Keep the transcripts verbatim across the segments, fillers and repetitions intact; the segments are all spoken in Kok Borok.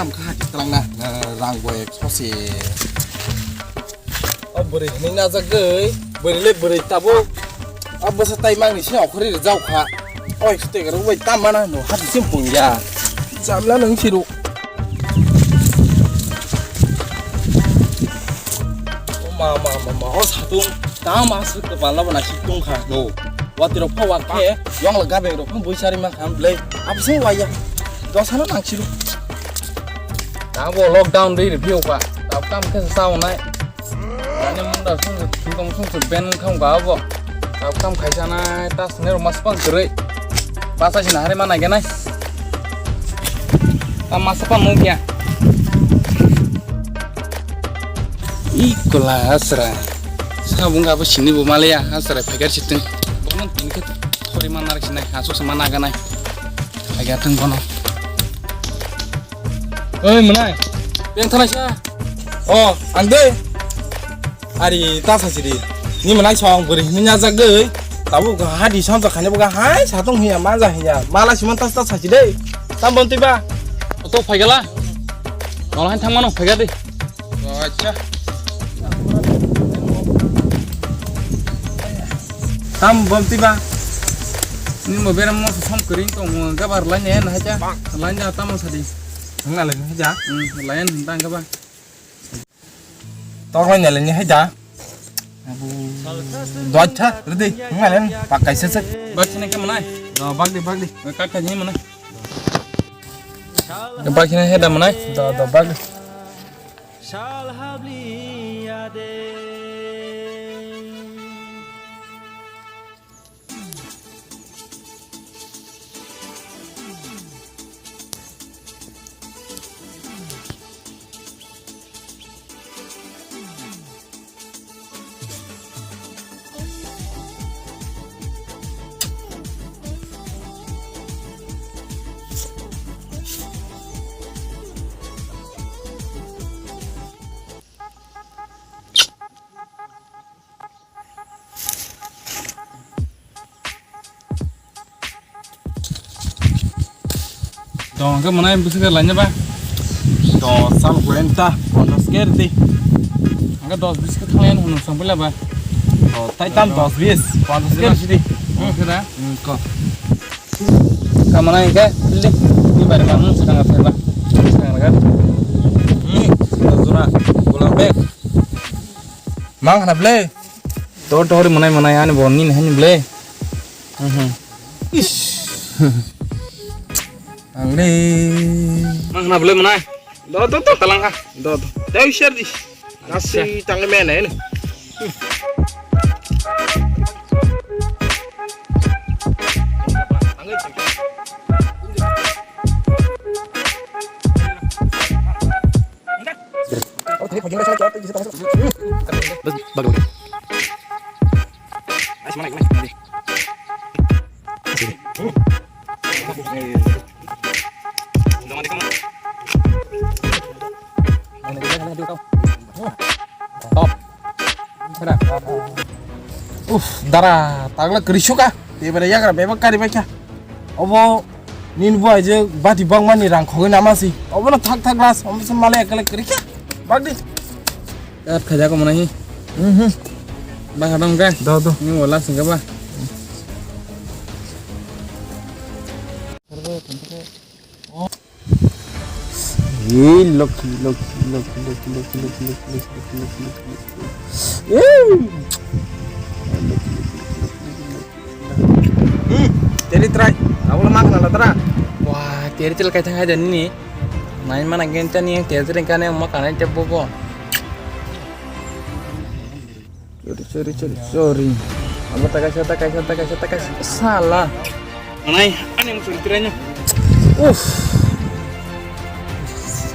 Tamo kha hati twlangna, eh, rang bo ek sose. O bwrwi hinwi najagwi, bwrwi le bwrwi tabuk. O bwsa tai mangni se okhorwi rwjak kha. Oi, sute garo bai tam mana no hati sim pung ya. Jamla nang siru. O ma, ma, ma, ma, o satung. Tamo aswk kwpal no bo naisik tong kha. No. Watwi rok pha wak khe, yong la gabeng rok pha bui sari ma kha, blai. Absing waya. Dosano nang siru. Tamo lockdown ri review kha. Tab kam khe sa onai. Ani munda sung sung sung sung ben kham ga bo. Tab kam khaisa nai, tas ne rok mas pang kwrwi. Basa sina hari mana genai. Tam mas pang nung kya. Ikola asra. Sabung abo sini bo maliya asra phaikar situng. Bono tin khe thori manar sinai, asuk sama naganai. Phaikar thung bono. Oi, mwnai. Beng thanai sa. O, ang de. Ari, ta sa sidi. Ni mwnai song bwrwi hini nyajak de. Tabu ga hadi samsa khani buga hai satung hiya manja hiya. Mala siman tas tas sa sidi. Tam bon tiba. Oto phaigala. Nol han thang mano phaiga de. Acha. Tam bom tiba. Ni mo beram mo som kering tong mo gabar lain ya na haja. Lain ja tam sadi. Nang lain haja. Hmm, lain tang gabar. Tok lain lain haja. Dua cha, ready. Nang lain pakai sesek. Bak sini ke mana? Do bak di, bak di. Kak ka ni mana? Bak sini heda mana? Do, do bak di. Dong ke mana yang bisa ke lainnya ba? Dong sal kuenta, bonus ke di. Angka dos bis ke thang lain hunu sampai lah ba? Oh, tai tam dos bis, bonus ke sih di. Oh, kira? Hmm, kok. Kamana hingke, pilih. Ini bari kamu sedang apa, Pak? Sedang apa? Hmm, sedang zura. Pulang back. Mang hana ble. Tor tor manai manai ani bonni hani ble. Mhm. Ish. Ang le. Mang hana ble manai. Do do do talang ha. Do do. Dai share di. Nasi tangga mana ini? Bas, bagus. Top. Uf, dara, tagla krisuka. Tebera yagra bebak kari baikha. Obo nini bo aije bati bangmani rang khogwi namasi. Obono thak thak las, omo se malai ekle krikha. Bagdi. Kat khaja ko manahi. Mhm. Ba hadam ga. Do do. Ni wala singga ba. Ei, lucky, lucky, lucky. Ei! Hmm, teri try. Abo lo ma khna la tara. Wah, teri tel kai thang hai dan ni. Nai mana gen chani teri tel kai ne ma kanai te bo bo. Sorry, sorry, sorry, sorry. Abo takaisa, takaisa, takaisa, takaisa. Sala. Manai, ani mo sorry tiranya. Uff.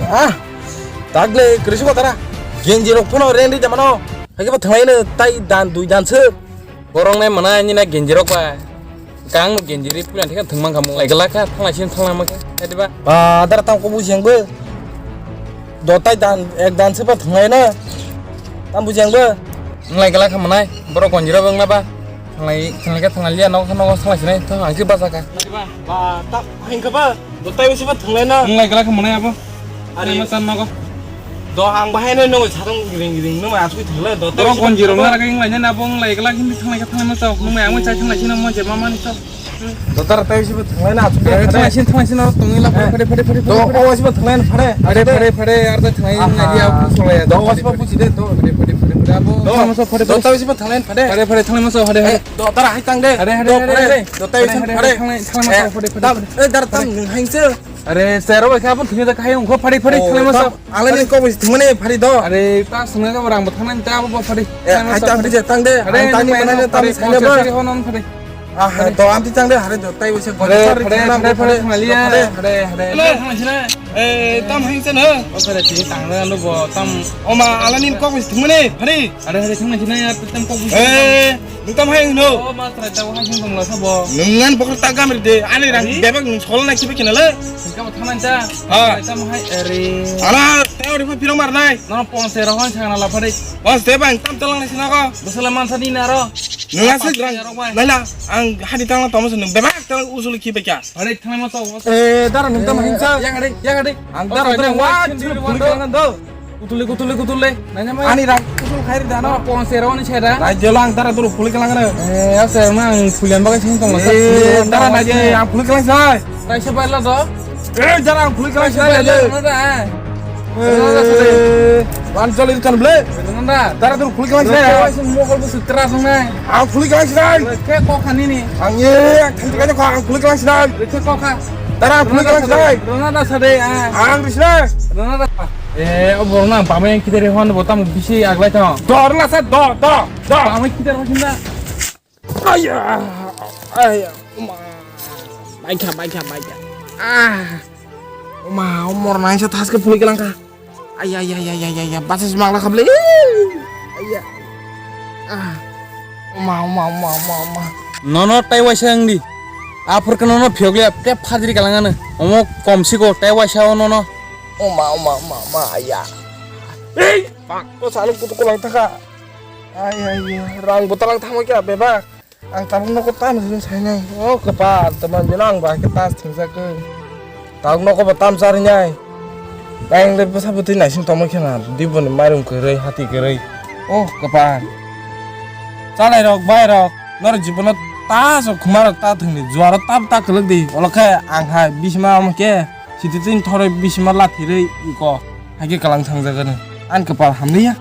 Ah. Tagle, krisu ko tara. Genji rok phono rendi jamano. Hake ba thanglai no tai dan dui dan se. Borong nai manai ni na genji rok ba. Kang genjiri pulan thikha thwngmang kha mo. Lai glak kha, thanglai sini thanglang ma khe. Khe diba? Ba, dar tam ko buji ang bo. Dotai dan, ek dan se ba thanglai na. Tam buji ang bo. Lai glak kha manai, borok konjira bang na ba. Thanglai, thanglai kha thanglai liya, nok kha nok thanglai sinai, thang ang si basa kha. Ba, ta hing kha ba. Dotai se ba thanglai na. Lai glak kha manai abo. Ari. Thangma san nogo. Do ang bahai no nungwi sarung ring ring nungwi asugwi thangle do. Borok gonji rok nara khe wnglainai na bo wnglaigwlak hindi thanglai khe thanglai masa. Nungwi ang chai thanglai sino mo je mama ni sok. Do tara tai sibo thanglai na asugwi. Thanglai sino thanglai sino tongwi la phade phade phade. Do o sibo thanglai phade. Phade phade phade ar da thanglai na dia solai. Do o sibo buji de do. Phade phade phade phade abo. Do masa phade do phade. Tai sibo thanglai phade. Phade phade thanglai masa phade phade. Do tara hai tang de. Phade phade phade. Do tai sibo phade. Thanglai masa phade phade. Eh dar tam nung hain se. Are sero bai kha bun thini da khai ungkho phari phari thanglai masa. Alani kok bai thumane phari do. Are ta swngnai kha rang bo thangnai ta bo phari. Hai ta phari je tang de. Are tang ni manai tam sai ne ba. Phari hono phari. Ah to am ti tang de hare do tai bai se gori phari phari phari phari. Are are. Hello thangnai sina. Eh tam hain sen ha. O phari ti tang de no bo tam. Oma alani kok bai thumane phari. Are are thangnai sina ya tam kok bai. Eh. Nwng tamo hai hwno? O, ma trai tamo hai hwno tongla sabo. Nwng ngan bokor ta gamri de, ani rang bebak nwng sol na kiba kinala. Singka bo thaman ta. Ha. Trai tamo hai, ere. Ala, teo ripo pirong mar nai. Nono ponse rohon chang na laphari. Ponse bang tam talang nai sinago. Bosala mansa ni naro. Nwng asik rang. Naila, ang hadi tangla tomo se nwng bebak talang usul kiba kya. Phari thanglai ma to. Eh, dara nwng tamo hinsa. Yang ade, yang ade. Ang dara tamo wa chini puli kangan do. Kutule kutule kutule. Nanya mai. Ani rang kutul khairi dano. Ponse roni cheda. Nai jelo ang dara dulu puli kalang na. Eh, ase mang pulian bagai sing tong. Eh, dara nai je ang puli kalang sai. Kaisa baila do. Eh, dara ang puli kalang sai. Baila da. Eh, wan joli kan ble. Nanda. Dara dulu puli kalang sai. Kaisa mokol bu sutra sung nai. Ang puli kalang sai. Ke kok khani ni. Ang ye ang thanti kaja kok ang puli kalang sai. Ke kok kha. Dara ang puli kalang sai. Nanda sade. Ang risna. Nanda. Eh, o borok no ang pamai yang kidere hon bo tamo bisi aglai tong. Dor na sa do do do. Pamai kidere hon sinda. Aya, aya, uma. Baikha, baikha, baikha. Ah. Uma, umor nai sa thaske puli kelangkha. Aya, aya, aya, aya, aya, aya. Basa si magla khable. Aya. Ah. Uma, uma, uma, uma, uma. Nono tai waisa wngdi. Aphur khe nono phiyokliya, tei phajri kalangano. Omo komsiko, tai waisa o nono. Oma, oma, oma, oma, aya. Ei! Ko saluk kutu kolang thaka. Ai, ai, ai, rang bo talang thangma kya bebak. Ang tabuk noko tam sin sainai. O kepal, teman bilang ba ke tas thingsa ke. Tabuk noko ba tam sari nai. Bayang le bwsa bwtwi naising tongma khe na, diboni mairum kwrwi, hati kwrwi. O kepal. Chalai rok, bai rok, noro jibono ta sok khuma rok ta thwngni, juaro ta ta kwlwk di. Olo khe ang hai bisma omo khe sititwini thoroi bisma lathirwi iko hai khe kwlang thangjago. Ani kwpal hamliya.